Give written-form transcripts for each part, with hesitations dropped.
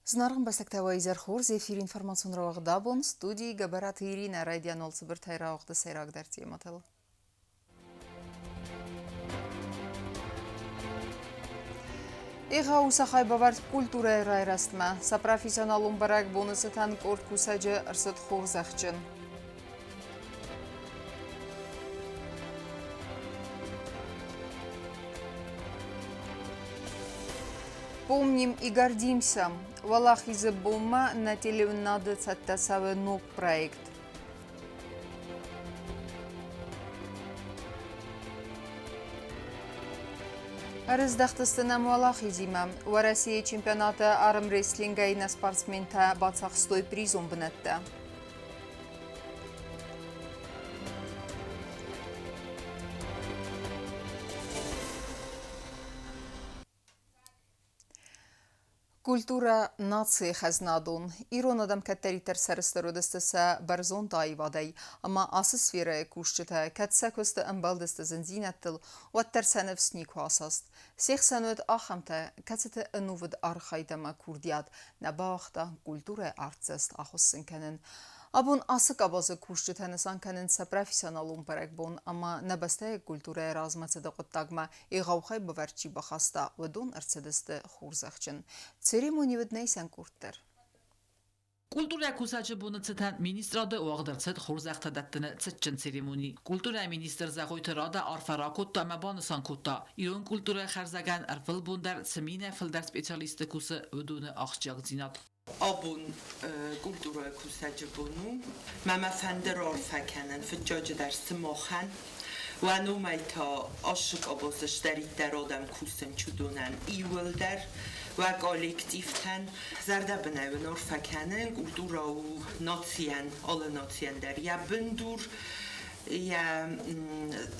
Зынаргъ ӕмбӕстӕгтӕ, уӕ изӕр хорз! Эфир информацион рауагъд абон студийы Гӕбӕраты Иринӕ райдиан цыбыртӕй рауагъды сӕйрагдӕр темӕтыл. Егъау сӕ хайбавӕрд культурӕйы райрӕзтмӕ. Сӕ профессионалон бӕрӕгбоны цытӕн къорд кусӕджы ӕрцыд хорзӕхджын. Помним и гордимся. Уӕлахизы бонмӕ нӕ телеуынынады цӕттӕ цӕуы ног проект. Ӕрыздӕхтысты нӕм уӕлахизимӕ. Уӕрӕсейы чемпионаты армрестлингӕй нӕ спортсментӕ бацахстой призон бынӕттӕ. Культурӕ нацийы хӕзнадон. Ирон адӕм кӕддӕриддӕр сӕрыстыр уыдысты сӕ бӕрзонд аивадӕй, ӕмӕ ацы сферӕйы кусджытӕ кӕд сӕ куысты ӕмбӕлдысты зындзинӕдтыл, уӕддӕр сӕ ныфс никуы асаст. Се хсӕн уыд ахӕмтӕ, кӕцыты ӕнувыд архайд ӕмӕ курдиат нӕ бауагъта культурӕйы артдзӕст ахуыссын кӕнын. Абон ацы къабазы кусджытӕ нысан кӕнынц сӕ профессионалон бӕрӕгбон ӕмӕ нӕ бӕстӕйы культурӕйы размӕцыды хъуыддагмӕ егъау хайбавӕрд чи бахаста, уыдон ӕрцыдысты хорзӕхджын. Церемони уыд нӕ исӕн къорд дӕр. Культурӕ кусӕджы боны цытӕн министрады уагъд ӕрцыд хорзӕхтӕ дӕттыны цытджын церемони. Культурӕйы министр Зӕгъойты Рада арфӕ ракодта ӕмӕ банысан кодта, ирон культурӕйы хӕрзӕгӕн ӕрвылбон дӕр цы минӕ фылдӕр специалистты кусы, уыдоны ахсджиагдзинад. Абон культурӕйы кусӕджы бон у. Мӕ мӕ фӕнды раарфӕ кӕнын фыццаджыдӕр сымахӕн. Уӕ номӕй та ацы къабазы сдӕриддӕр адӕм кусын чудонӕн иууылдӕр, уӕ коллективтӕн. Зӕрдӕбынӕй уын арфӕ кӕнын, культурӕ у нацийӕн, алы нацийӕн дӕр йӕ бындур, йӕ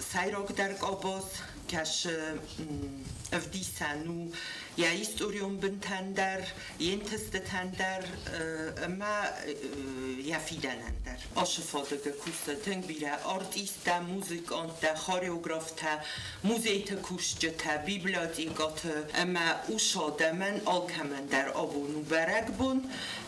сӕйрагдӕр къабаз, кӕсы ӕвдисӕн у йӕ историон бынтӕн дӕр, йе нтыстытӕн дӕр ӕмӕ йӕ фидӕнӕн дӕр. Ацы фадыгы кусы тынг бирӕ артисттӕ, музыканттӕ, хореографтӕ, музейты кусджытӕ, библиотекӕты ӕмӕ ус адӕмӕн алкӕмӕн дӕр абон у бӕрӕгбон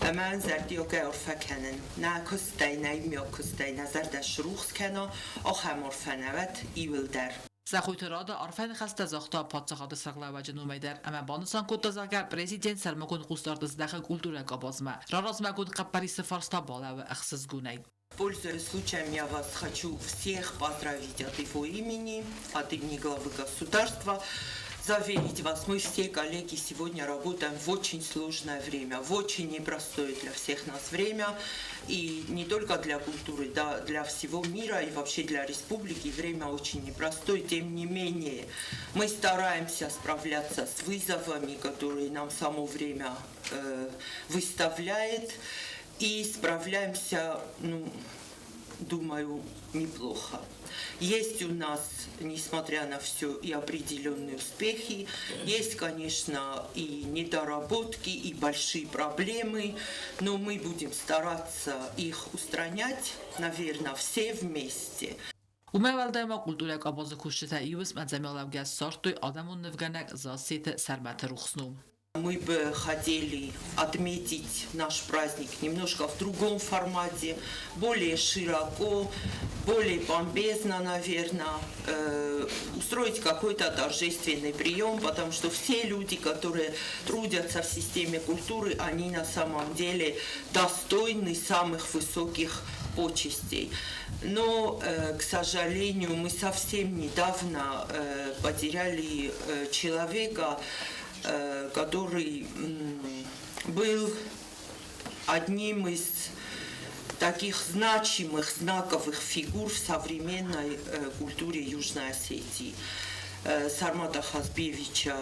ӕмӕ зӕрдиагӕй арфӕ кӕнын. Нӕ куыстӕй, нӕ иумиаг куыстӕй нӕ зӕрдӕ срухс кӕна, ахӕм арфӕ нӕ уӕд иуылдӕр. Зӕгъойты Рада арфӕ ныхӕстӕ загъта паддзахады сӕргълӕууӕджы номӕй дӕр ӕмӕ банысан кодта, зӕгъгӕ, президент сӕрмагонд хъусдард здахы культурӕ къабазмӕ, раразмӕгонд хъӕппӕрисы фарста балӕууы ӕхсызгонӕй. Пользуясь случаем, я вас хочу всех поздравить от его имени, от имени главы государства, заверить вас, мы все коллеги сегодня работаем в очень сложное время, в очень непростое для всех нас время, и не только для культуры, да, для всего мира и вообще для республики время очень непростое, тем не менее мы стараемся справляться с вызовами, которые нам само время выставляет, и справляемся, ну, думаю, неплохо. Есть у нас, несмотря на все, и определенные успехи, есть, конечно, и недоработки, и большие проблемы, но мы будем стараться их устранять, наверное, все вместе. Уымӕй уӕлдай ма культурӕ къабазы кусджытӕ иу уысм ӕдзӕмӕлӕугӕ ссардтой адӕмон нывгӕнӕг Зассеты Сӕрмӕты рухс ном. Мы бы хотели отметить наш праздник немножко в другом формате, более широко, более помпезно, наверное, устроить какой-то торжественный прием, потому что все люди, которые трудятся в системе культуры, они на самом деле достойны самых высоких почестей. Но, к сожалению, мы совсем недавно потеряли человека, который был одним из таких значимых, знаковых фигур в современной культуре Южной Осетии. Сармата Хазбиевича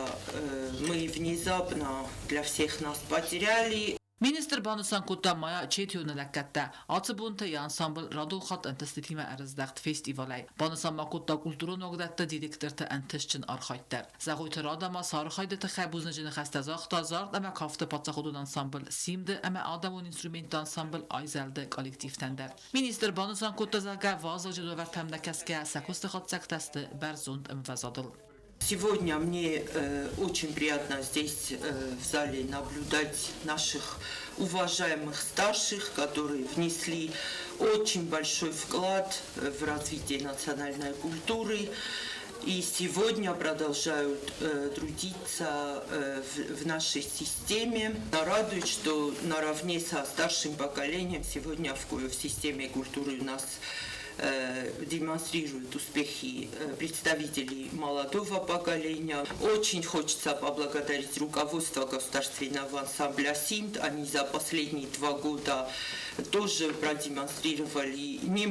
мы внезапно для всех нас потеряли. Министр банысан кодта Майя Четионы лӕггӕдтӕ. Ацы бонты йӕ ансамбль радон хатт ӕнтыстытимӕ ӕрыздӕхт фестивалӕй. Банысан ма кодта культурон уагдӕтты директорты ӕнтыстджын архайд дӕр. Зӕгъойты Рада ма сӕ архайды тыххӕй бузныджы ныхӕстӕ загъта зард ӕмӕ кафты паддзахадон ансамбль «Симд-ы» ӕмӕ адӕмон инструментты ансамбль «Айзӕлд-ы» коллективтӕн дӕр. Министр банысан кодта, зӕгъгӕ, вазыгджын уавӕртӕм нӕ кӕсгӕ, сӕ куысты хатдзӕгтӕ сты бӕрзонд ӕмвӕзадыл. Сегодня мне очень приятно здесь в зале наблюдать наших уважаемых старших, которые внесли очень большой вклад в развитие национальной культуры и сегодня продолжают трудиться в нашей системе. Радует, что наравне со старшим поколением сегодня в системе культуры у нас демонстрируют успехи представителей молодого поколения. Очень хочется поблагодарить руководство государственного ансамбля «Симд». Они за последние 2 года тоже продемонстрировали не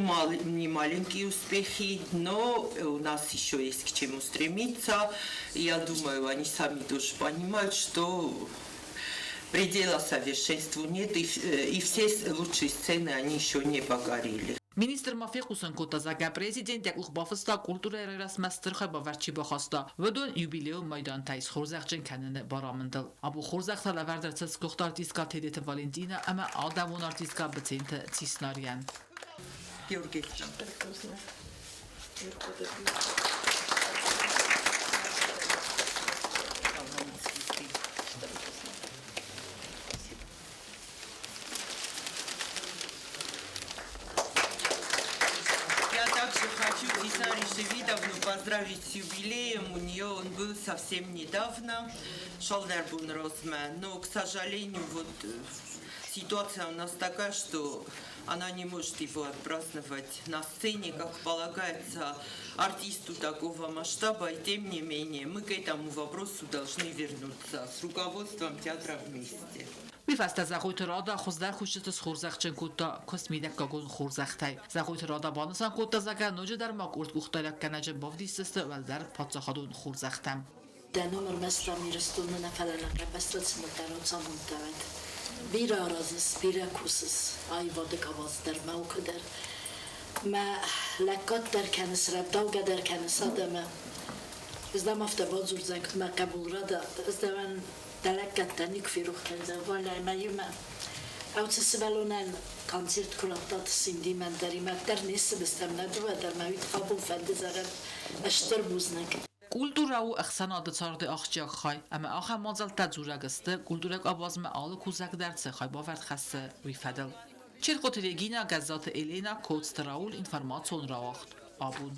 маленькие успехи, но у нас еще есть к чему стремиться. Я думаю, они сами тоже понимают, что предела совершенству нет, и все лучшие сцены они еще не покорили. Министр ма фехъусын кодта, зӕгъгӕ, президент йӕ къух бафыста культурӕйы райрӕзтмӕ стыр хайбавӕрд чи бахаста, уыдон юбилейон майдантӕй схорзӕхджын кӕныны барамындыл. Абон хорзӕхтӕ лӕвӕрд ӕрцыд сгуыхт артисткӕ Тедеты Валентинӕ ӕмӕ адӕмон артисткӕ Быценты Циснариӕн. Георгий. Я также хочу Дисари Шевидовну поздравить с юбилеем. У нее он был совсем недавно, Шалдербун Росме. Но, к сожалению, вот ситуация у нас такая, что она не может его отпраздновать на сцене, как полагается артисту такого масштаба. И тем не менее, мы к этому вопросу должны вернуться с руководством театра вместе. Уый фӕстӕ Зӕгъойты Рада хуыздӕр кусджыты схорзӕхджын кодта куыстмидӕггагон хорзӕхтӕй. Зӕгъойты Рада банысан кодта, зӕгъгӕ, ноджыдӕр ма къорд къухдариуӕггӕнӕджы бавдисдзысты уӕлдӕр паддзахадон хорзӕхтӕм. Дӕ ном ӕрмӕст ам Ирыстоны нӕ, фӕлӕ нӕ къабӕзтыл цы ныхъхъӕрон амондтӕ уӕд. Бирӕ аразыс, бирӕ кусыс аивады къабаз дӕр, наукӕ дӕр. Мӕ лӕггад дӕр кӕныс, рӕвдаугӕ дӕр кӕныс адӕмы. Ӕз дӕм афтӕ бадзурдзӕн, куыд мӕ хъӕбул Рада, ӕз дӕуӕн дӕ лӕггӕдтӕ никуы ферох кӕндзӕн, Валяй мӕ иумӕ. Ау цы сывӕллонӕн концерт куы радтат Синдимӕ дӕр дӕр не ссыдыстӕм нӕ дыууӕ дӕр мӕ уый абон фӕнды зӕгъӕм стыр бузныг. Культурӕ у ӕхсӕнады царды ахсджиаг хай, ӕмӕ ахӕм мадзӕлттӕ дзурӕг сты, культурӕйы къабазмӕ алы кусӕг дӕр цы хайбавӕрд хӕссы, уый фӕдыл. Чертхъоты Регинӕ, Гӕззаты Еленӕ, Коцты Рауль, информацион рауагъд «Абон».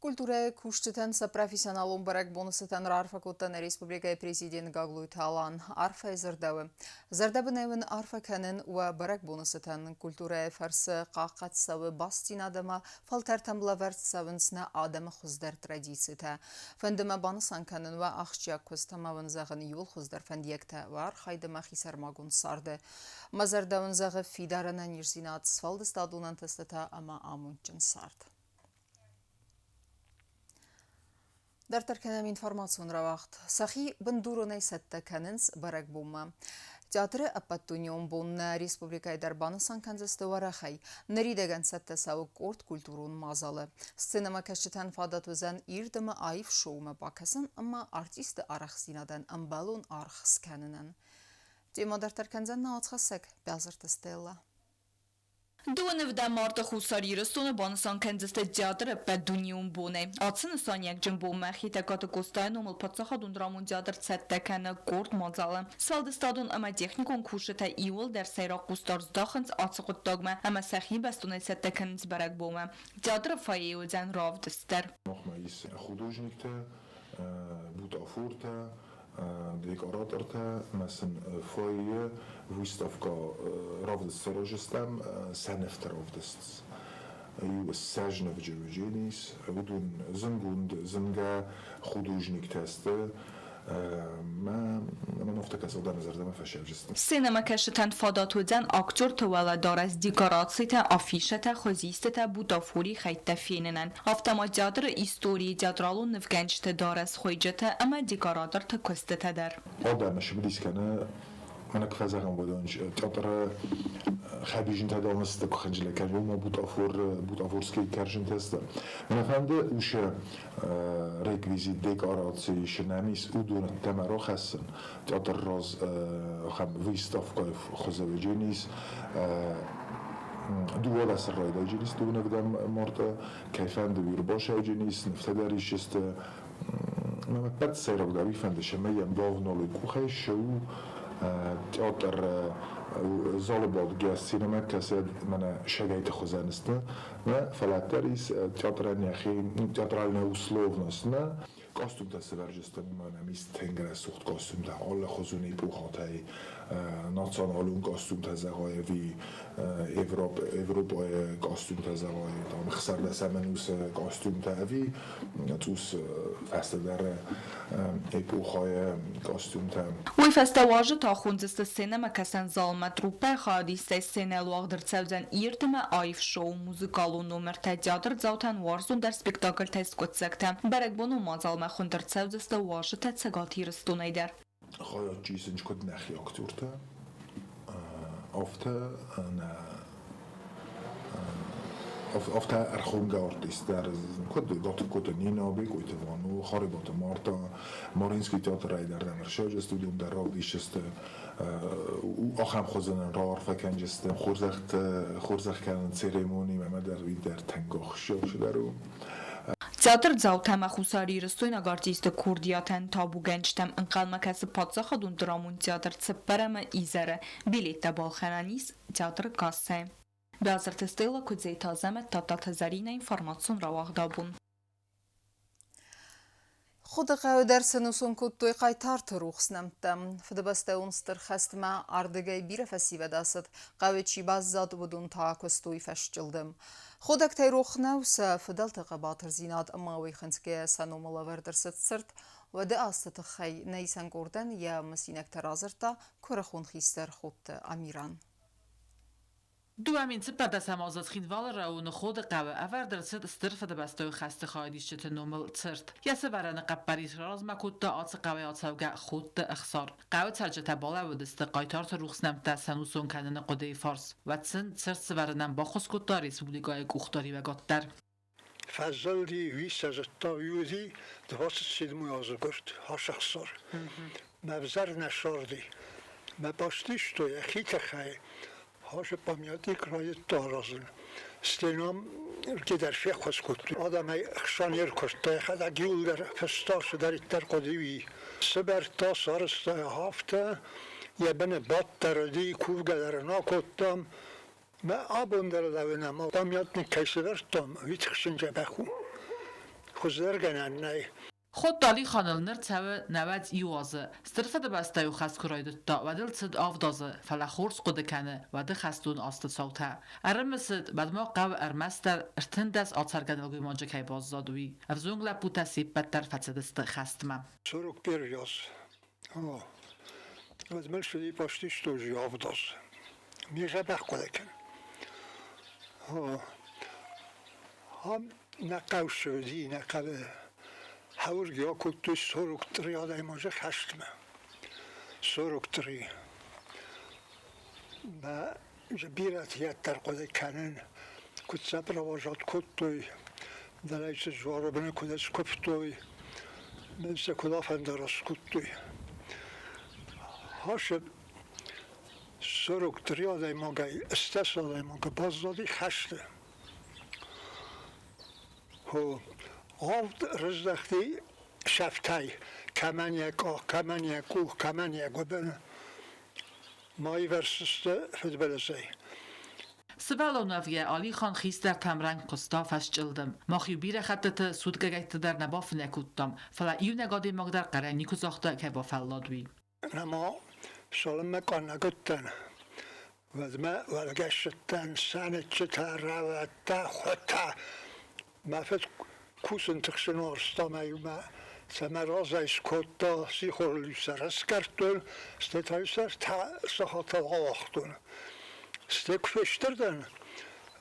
Культурӕйы кусджытӕн сӕ профессионалон бӕрӕгбоны цытӕн раарфӕ кодта нӕ республикӕйы президент Гаглойты Алан. Арфӕйы дзырдӕуы. Зӕрдӕбынӕй уын арфӕ кӕнын уӕ бӕрӕгбоны цытӕн. Культурӕйы фӕрцы хъахъхъӕд цӕуы бастдзинад ӕмӕ фӕлтӕртӕм лӕвӕрд цӕуынц нӕ адӕмы хуыздӕр традицитӕ. Фӕнды мӕ банысан кӕнын уӕ ахсджиаг куыст ӕмӕ уын зӕгъын иууыл хуыздӕр фӕндиӕгтӕ уӕ архайды ӕмӕ хисӕрмагонд царды. Мӕ зӕрдӕ уын зӕгъы фидар ӕнӕниздзинад, сфӕлдыстадон ӕнтыстытӕ ӕмӕ амондджын цард. Дарддӕр кӕнӕм информацион рауагъд. Сӕхи бындуронӕй цӕттӕ кӕнынц бӕрӕгбонмӕ. Театры ӕппӕтдунеон бон нӕ республикӕйы дӕр банысан кӕндзысты уӕрӕхӕй. Ныридӕгӕн цӕттӕ цӕуы къорд культурон мадзалы. Сценӕмӕкӕсджытӕн фадат уыдзӕн ирд ӕмӕ аив шоумӕ бакӕсын ӕмӕ артисты арӕхстдзинадӕн ӕмбӕлон аргъ скӕнынӕн. Темӕ дарддӕр кӕндзӕн нӕ уацхӕссӕг Бязырты Стелла. 22 марты Хуссар Ирыстоны банысан кӕндзысты театры ӕппӕтдунеон бонӕй. Ацы нысаниуӕгджын бонмӕ Хетӕгкаты Къостайы номыл паддзахадон драмон театр цӕттӕ кӕны къорд мадзалы. Сфӕлдыстадон ӕмӕ техникон кусджытӕ иууылдӕр сӕйраг хъусдард здахынц ацы хъуыддагмӕ ӕмӕ сӕхи бӕстонӕй цӕттӕ кӕнынц бӕрӕгбонмӕ. Театры фойейы уыдзӕн равдыст дӕр. Махмӕ ис художниктӕ, бутафортӕ, декоратортӕ ӕмӕ сын фойейы выставкӕ равдыст сараздзыстӕм, сӕ нывты равдыст. Иу ссӕдз нывджы уыдзӕнис, уыдон зынгонд, зынгӕ художниктӕ сты. Мӕ афтӕ кӕсы, дӕ зӕрдӕмӕ фӕсӕвджысты. Сценӕмӕкӕсджытӕн фадат уыдзӕн актерты уӕлӕдарӕс, декорацитӕ, афишӕтӕ, хуызистытӕ, бутафорийы хӕйттӕ фенынӕн. Афтӕ ма театры историйы театралон нывгӕнджыты дарӕс хуыйджытӕ ӕмӕ декораторты куыстытӕ дӕр. Адӕмы цымыдис кӕны, мӕнӕ куы фӕзӕгъӕм, уыдон театры хӕбизынтӕ донысты куы хынджылӕг кӕны, уымӕ бутафор, бутафорские кӕрзынтӕ сты. Мӕнӕ фӕнды уыцы реквизит, декораци нӕм ис, уыдон ӕддӕмӕ рахӕссын. Театр раз ахӕм выставкӕйы хуызы уыдзӕнис. 12 райдайджынис дыууын марта, кӕй фӕнды уый ӕрбасайджынис, нывтӕ дӕр исджысты. Мӕ ӕппӕт сӕйрагдӕр уый фӕнды, цӕмӕй йӕм бавналой къухӕй ссӕуы театр залы бадгӕ сценӕмӕ кӕсӕд мӕнӕ сӕгӕйты хуызӕн сты, нӕ, фӕлӕ дӕр ис театрӕн йӕхи театральная условность, нӕ, костюмтӕ сӕвӕрджысты, уымӕн ӕм ис тынг рӕсугъд костюмтӕ, алыхуызон эпохӕтӕй, националон костюмтӕ зӕгъай ӕви Европӕйы костюмтӕ зӕгъай, там ӕхсӕрдӕсӕм ӕнусы костюмтӕ ӕви цъус фӕстӕдӕр эпохӕйы костюмтӕ. Уый фӕстӕ уазджытӕ хондзысты сценӕмӕкӕсӕн залмӕ. Труппӕйы хайадистӕй сценӕйыл уагъд ӕрцӕудзӕн ирд ӕмӕ аив шоу, музыкалон номертӕ, театрдзаутӕн уарзондӕр спектакльтӕй скъуыддзӕгтӕ. Бӕрӕгбонон мадзалмӕ хуынд ӕрцӕудзысты уазджытӕ Цӕгат Ирыстонӕй дӕр. Хайад чи исынц куыд нӕхи актертӕ, афтӕ нӕ афтӕ ӕрхонгӕ артисттӕ куыд Гатыгкоты Нина, Бекъойты Вано, Харебаты Марта, Мариинский театрӕй дӕр нӕм ӕрсӕджы студион дӕр равдисдзысты. Ахӕм хуызы нын раарфӕ кӕнджысты хорзӕх кӕнын церемони ӕмӕ дӕр уый дӕр тынг ахсджиаг цыдӕр у. Театрдзаутӕ ӕмӕ хуссарирыстойнаг артистты курдиатӕн табугӕнджытӕм ӕнхъӕлмӕ кӕсы паддзахадон драмон театр цыппӕрӕмы изӕры. Билеттӕ балхӕнӕн ис театры кассӕйы. Базырты Стелла Куыдзейты Азӕмӕт, Тадтаты Зӕринӕ информацион рауагъдабон. Худыхъӕуы дӕр сӕнусон кодтой хъайтарты рухс нӕмттӕ. Фыдыбӕстӕйон Стыр хӕстмӕ ардыгӕй бирӕ фӕсивӕд ацыд, хъӕуы чи баззад, уыдон та куыстой фӕсчъылдым. Ходӕгтӕй рох нӕу сӕ фыдӕлты хъӕбатырдзинад ӕмӕ уый хынцгӕйӕ сӕ номыл ӕвӕрд ӕрцыд цырт. Уӕды азты тыххӕй нӕ исӕн къордӕн йӕ мысинӕгтӕ радзырдта куырыхон хистӕр Ходты Амиран. 2014 азы Цхинвалы районы Ходы хъӕуы ӕвӕрд ӕрцыд Стыр Фыдыбӕстӕйы хӕсты хайадисджыты номыл цырт. Йӕ сӕвӕрӕны хъӕппӕрис раразмӕ кодта ацы хъӕуӕй ацӕугӕ Ходты Ӕхсар. Хъӕуы цӕрджытӕ балӕууыдысты хъайтарты рухс нӕмттӕ сӕнусон кӕныны хъуыдыйы фарс. Уӕд сын цырт сӕвӕрынӕн баххуыс кодта республикӕйы къухдариуӕгад дӕр. Фӕзылди, уисӕзыдта уиуди, 27 азы гуырд Хасӕхсар. Мӕ взӕр нӕ сарди. Мӕ бастистой йӕхи тыххӕй. Хасы памятник райдыдта аразын. Стенам кедӕр феххуыс кодтой. Адӕмӕй хсӕн ӕркуырдта, йӕхӕдӕг иуылдӕр фыста, цыдӕриддӕр хъуыди, уый. Сыбӕрдта, сарӕзта афтӕ, йӕ быны бадт дӕр уыди, кувгӕ дӕр ын акодтам. Мӕ абон дӕр лӕууын ӕмӕ памятник кӕй сӕвӕрдтам, уый тыхджын дзӕбӕх у. Хуыздӕргӕнӕн нӕй. Ходты Алиханыл ныр цӕуы 91 азы. Стыр Фыдыбӕстӕйы хӕст куы райдыдта, уӕд ыл цыд авд азы, фӕлӕ хорз хъуыды кӕны уӕды хӕстон азты цаутӕ. Ӕрымысыд, уӕдмӕ хъӕуы ӕрмӕстдӕр 13 ацӕргӕ нӕлгоймаджы кӕй баззад, уый. Ӕвзонг лӕппутӕ се ппӕт дӕр фӕцыдысты хӕстмӕ. 41 аз. Уӕд мыл цыди почти что авд азы. Ме дзӕбӕх хъуыды кӕн. Ам нӕ хъӕу ссыди, нӕ хъӕуы хӕуыргӕ акодтой 43 адӕймаджы хӕстмӕ. 43. Мӕ бирӕты йеддӕр хъуыды кӕнын, куыд сӕ провожать кодтой, дӕлӕ цы дзуары быны куыд скуывтой, мӕн сӕ куыд афӕндараст кодтой. Ацы 43 адӕймагӕй стӕс адӕймагы баззади хӕсты. Авд рыздӕхти сӕфтӕй, кӕмӕн йӕ къах, кӕмӕн йӕ къух, кӕмӕн йӕ гуыбын. Ма ивӕрзтысты фыдбылызӕй. Сывӕллон уӕвгӕ Алихан хистӕртӕм рӕнхъ куыста фӕсчъылдым. Мах-иу бирӕ хӕттыты суткӕгӕйтты дӕр нӕ бафынӕй кодтам, фӕлӕ иунӕг адӕймаг дӕр хъӕрӕй никуы загъта, кӕй бафӕллад, уый. Нӕма цалынмӕ къаннӕг уыдтӕн, уӕдмӕ уӕлгӕсыдтӕн сӕныччытӕ, рӕуӕдтӕ, хуытӕ. Мӕ фыд кусын тыхсын уарзта мӕ иумӕ цӕмӕ разӕй скодта, сихорыл-иу сӕ раскъӕрдтон, стӕй та-иу сӕ сахатыл ауагътон. Стӕй куы фестыр дӕн,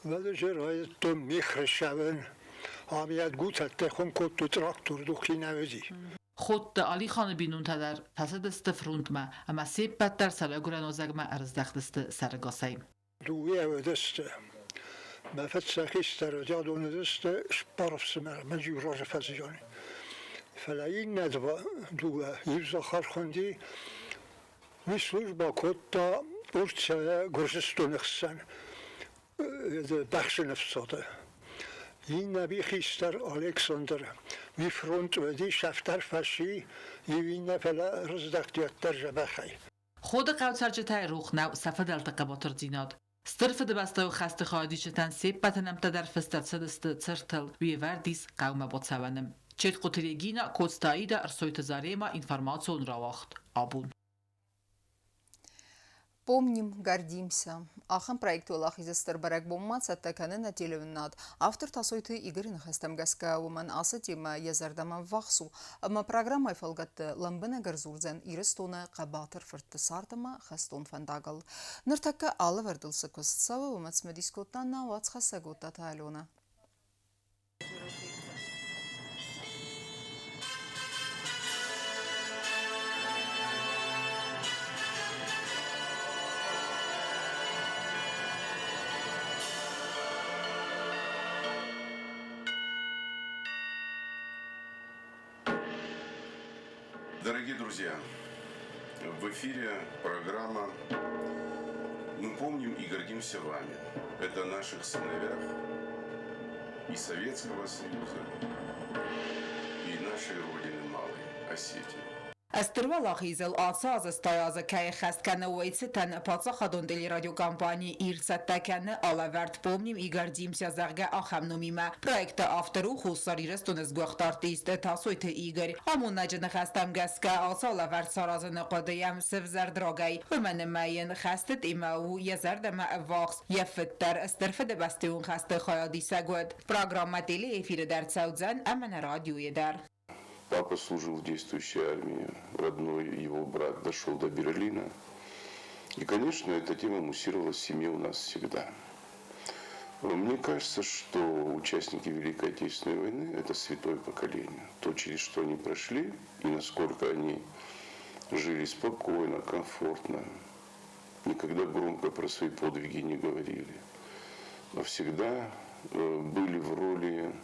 уӕд ӕз райдыдтон мих рыссӕвын. Ам йӕ гутӕттӕ хуым кодтой трактор духи нӕ уыди. Ходты Алиханы бинонтӕ дӕр фӕцыдысты фронтмӕ ӕмӕ се ппӕт дӕр сӕ райгуырӕн уӕзӕгмӕ ӕрыздӕхтысты сӕрӕгасӕй. Дыууӕ уыдысты. Мӕ фыд сӕ хистӕр уыди, адон уыдысты цыппар ӕфсымӕры, мӕн иу разы фӕзилӕн. Фӕлӕ иннӕ дыууӕ, иу Захар хуынди, уый службӕ кодта Урцӕйӕ Гуырдзыстоны хсӕн. Бӕхджын ӕфсады. Иннӕ хистӕр Александр уый фронт уыди, сӕфтӕр фӕци, иу иннӕ фӕлӕ рыздӕхт уӕддӕр дзӕбӕхӕй. Ходы хъӕуы цӕрджытӕй рох нӕу сӕ фыдӕлты хъӕбатырдзинад. Стыр Фыдыбӕстӕйы хӕсты хайадисджытӕн се ппӕты нӕмттӕ дӕр фыст ӕрцыдысты цыртыл, уе вӕрд ис хъӕумӕ бацӕуӕны. Четкъуты Регина, Коцты Аида, Ӕрсойты Зарема, информацион рауагъд. Абон. Помним, гордимся. Ахӕм проект Уӕлахизы стыр бӕрӕгбонмӕ цӕттӕ кӕны нӕ телеуынынад. Автор Тасойты Игоры ныхӕстӕм гӕсгӕ уымӕн ацы темӕ йӕ зӕрдӕмӕ ӕввахс у ӕмӕ программӕйы фӕлгӕтты лӕмбынӕг ӕрдзурдзӕн Ирыстоны хъӕбатыр фыртты цард ӕмӕ хӕстон фӕндагыл. Ныртӕккӕ алӕвӕрдыл цы куыст цӕуы, уымӕ цымыдис кодта нӕ уацхӕссӕг Оттаты Аленӕ. Дорогие друзья, в эфире программа «Мы помним и гордимся вами». Это о наших сыновьях и Советского Союза, и нашей Родины Малой Осетии. Стыр Уӕлахизыл ацы азы стай азы кӕй ӕххӕст кӕны, уый цытӕн паддзахадон телерадиокомпани Ир цӕттӕ кӕны алӕвӕрд «Помним и гордимся», зӕгъгӕ, ахӕм номимӕ. Проекты автор у Хуссар Ирыстоны сгуыхт артист Тасойты Игорь. Амонӕджы ныхӕстӕм гӕсгӕ, ацы алӕвӕрд саразыны хъуыды йӕм сӕвзӕрд рагӕй. Уымӕн ӕмӕ йын хӕсты темӕ у йӕ зӕрдӕмӕ ӕввахс, йӕ фыд дӕр Стыр Фыдыбӕстӕйон хӕсты хайадисӕг уыд. Программӕ телеэфиры дӕр цӕудзӕн ӕмӕ нӕ радиойы дӕр. Папа служил в действующей армии, родной его брат дошел до Берлина. И, конечно, эта тема муссировалась в семье у нас всегда. Мне кажется, что участники Великой Отечественной войны – это святое поколение. То, через что они прошли и насколько они жили спокойно, комфортно, никогда громко про свои подвиги не говорили, но всегда были в роли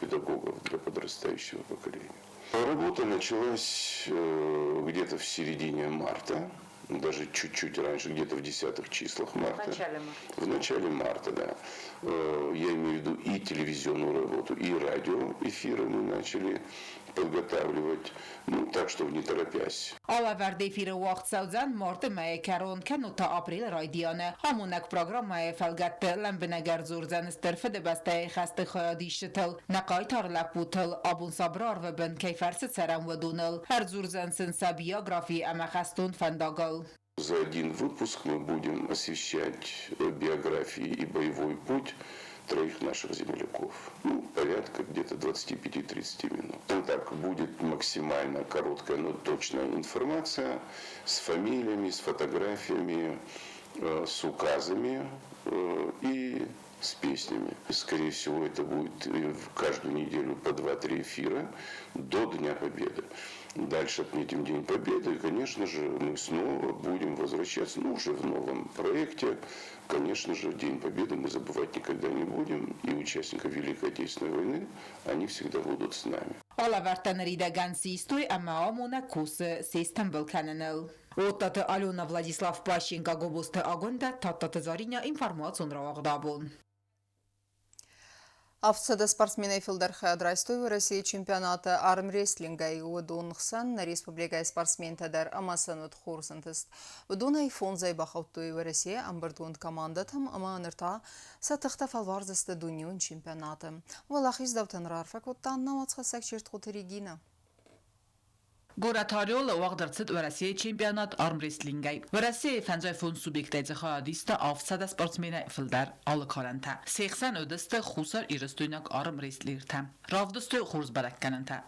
педагогов для подрастающего поколения. Работа началась где-то в середине марта, даже чуть-чуть раньше, где-то в десятых числах марта. В начале марта. В начале марта, да. Я имею в виду и телевизионную работу, и радиоэфиры мы начали подготавливать, ну, так, чтобы не торопясь. Алӕвӕрд эфиры уагъд цӕудзӕн марты мӕйы кӕрон, кӕннод та апрелы райдианы. Амонӕг программӕйы фӕлгӕтты лӕмбынӕг ӕрдзурдзӕн Стыр Фыдыбӕстӕйы хӕсты хайадисджытыл, нӕ хъайтар лӕппутыл, абон сабыр арвы бын кӕй фӕрцы цӕрӕм, уыдоныл. Ӕрдзурдзӕн сын сӕ биографи ӕмӕ хӕстон фӕндагыл. За один выпуск мы будем освещать биографии и боевой путь троих наших земляков. Ну, порядка где-то 25-30 минут. Ну, так будет максимально короткая, но точная информация с фамилиями, с фотографиями, с указами и с песнями. Скорее всего, это будет каждую неделю по 2-3 эфира до Дня Победы. Дальше отметим День Победы, и, конечно же, мы снова будем возвращаться, ну, уже в новом проекте. Конечно же, День Победы мы забывать никогда не будем, и участников Великой Отечественной войны, они всегда будут с нами. Алӕвӕрдтӕ ныридӕгӕн систой ӕмӕ амонӕг кусы се стымбыл кӕныныл. Оттаты Алена, Владислав Пащенко, Гобозты Агуындӕ, Тадтаты Заринӕ, информацион рауагъд абон. 700 спортсменӕй фылдӕр хайад райстой Уӕрӕсейы чемпионаты армрестлингӕй. Уыдон хсӕн нӕ республикӕйы спортсментӕ дӕр ӕмӕ сын уыд хорз ӕнтыст. Уыдонӕй фондзӕй бахаудтой Уӕрӕсейы ӕмбырдгонд командӕтӕм ӕмӕ ныр та сӕ тыхтӕ фӕлвардзысты дунеон чемпионаты. Уӕлахиздзаутӕн раарфӕ кодта нӕ уацхӕссӕг Чертхъоты Регинӕ. Горӕт Орелы уагъд ӕрцыд Уӕрӕсейы чемпионат армрестлингӕй. Уӕрӕсейы фӕндзай фондз субъектӕй дзы хайад иста 700 спортсменӕй фылдӕр алы карӕнтӕ. Се хсӕн уыдысты хуссар-ирыстойнаг армрестлертӕ. Равдыстой хорз бӕрӕггӕнӕнтӕ.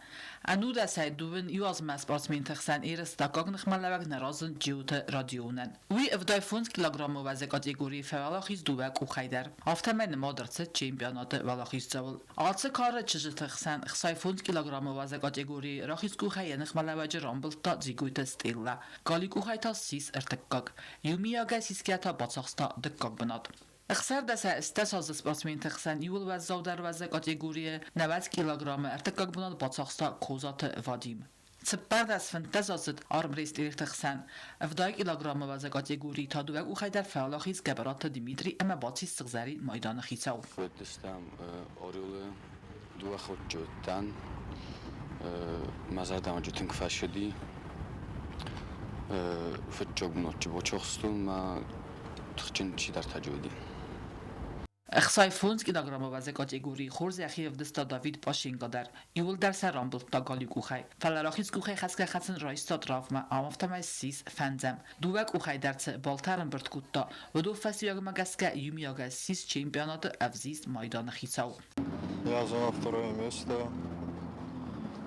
Ӕнудӕсӕй дыууын иу азмӕ спортсменты хсӕн ерыс дыккаг ныхмӕлӕууӕг нӕ разынд Джиоты Родионӕн. Уый 75 килограммы уӕзы категорийы фӕуӕлахиз дыууӕ къухӕй дӕр. Афтӕмӕй нымад ӕрцыд чемпионаты уӕлахиздзауыл. Ацы кары чызджыты хсӕн 65 килограммы уӕзы категорийы рахиз къухӕй йӕ ныхмӕлӕууӕджы рамбылдта Дзигойты Стеллӕ. Галиу къухӕй та ссис ӕртыккаг. Иумиагӕй сисгӕ та бацахста дыккаг бынат. 16 азы спортсменты хсӕн иууыл уӕззаудӕр уӕзы категорийы 90 килограммы ӕртыккаг бынат бацахста Козаты Вадим. 14-15 аздзыд армрестлерты хсӕн 70 килограммы уӕзы категорийы та дыууӕ къухӕй дӕр фӕуӕлахиз Гӕбӕраты Дмитрий ӕмӕ бацис сыгъзӕрин майданы хицау. Уыдыстӕм Орелы дыууӕ хотты уыдтӕн. Мӕ зӕрдӕмӕ тынг фӕцыди. Фыццаг бынатты бацахстон мӕ тыхджын чидӕртӕ уыди. 65 килограммы уӕзы категорийы хорз йӕхи ӕвдыста Давид Пашенко дӕр. Иууылдӕр сӕ рамбылдта галиу къухӕй. Фӕлӕ рахиз къухӕй хӕцгӕ-хӕцын райста травмӕ, афтӕмӕй ссис фӕндзӕм. Дыууӕ къухӕй дӕр цы балтӕ ӕрӕмбырд кодта, уыдон фӕстиуӕгмӕ гӕсгӕ иумиагӕй ссис чемпионаты ӕвзист майданы хицау. Я занял второе место.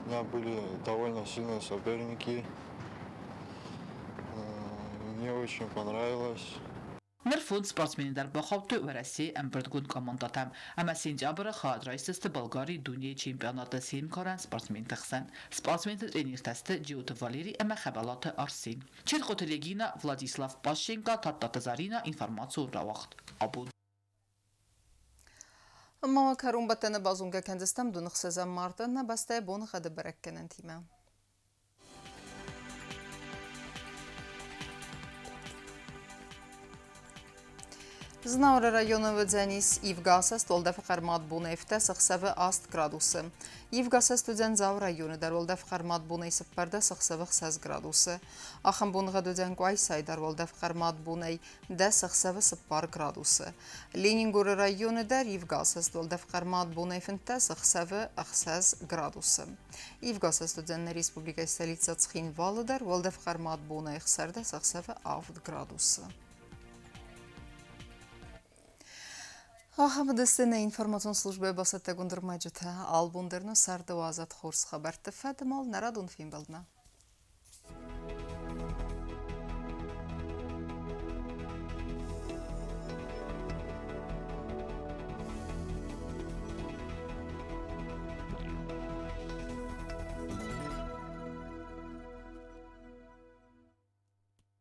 У меня были довольно сильные соперники. Мне очень понравилось. Ныр фондз спортсмены дӕр бахаудтой Уӕрӕсейы ӕмбырдгонд командӕтӕм ӕмӕ сентябры хайад райсдзысты Болгарийы дунейы чемпионаты се мкарӕн спортсменты хсӕн. Спортсменты тренертӕ сты Джиоты Валерий ӕмӕ Хӕбӕлаты Арсен. Чертхъоты Регина, Владислав Пащенко, Тадтаты Заринӕ, информацион рауагъд. Абон. Ма кӕронбӕттӕны базонгӕ кӕндзыстӕм 26 марты нӕ бӕстӕйы боныгъӕды бӕрӕггӕнӕнтимӕ. Знауыры районы уыдзӕнис ивгӕсӕст уӕлдӕфы хъӕрмад бонӕй 7 ӕхсӕвы 8 градусы. Ивгӕсӕст уыдзӕн Дзауы районы дӕр уӕлдӕфы хъӕрмад бонӕй 14 ӕхсӕвы 6 градусы. Ахӕм боныгъӕд уыдзӕн Къуайсайы дӕр уӕлдӕфы хъӕрмад бонӕй 10 ӕхсӕвы 4 градусы. Ленингоры районы дӕр ивгӕсӕст уӕлдӕфы хъӕрмад бонӕй 15 ӕхсӕвы 6 градусы. Ивгӕсӕст уыдзӕн нӕ республикӕйы столицӕ Цхинвалы дӕр уӕлдӕфы хъӕрмад бонӕй 16 ӕхсӕвы 7 градусы. Ахӕм уыдысты нӕ информацион службӕйы бацӕттӕгонд ӕрмӕджытӕ. Албон дӕр нӕ царды уадзӕд хорз хабӕртты фӕдымал нӕ радон фембӕлдмӕ.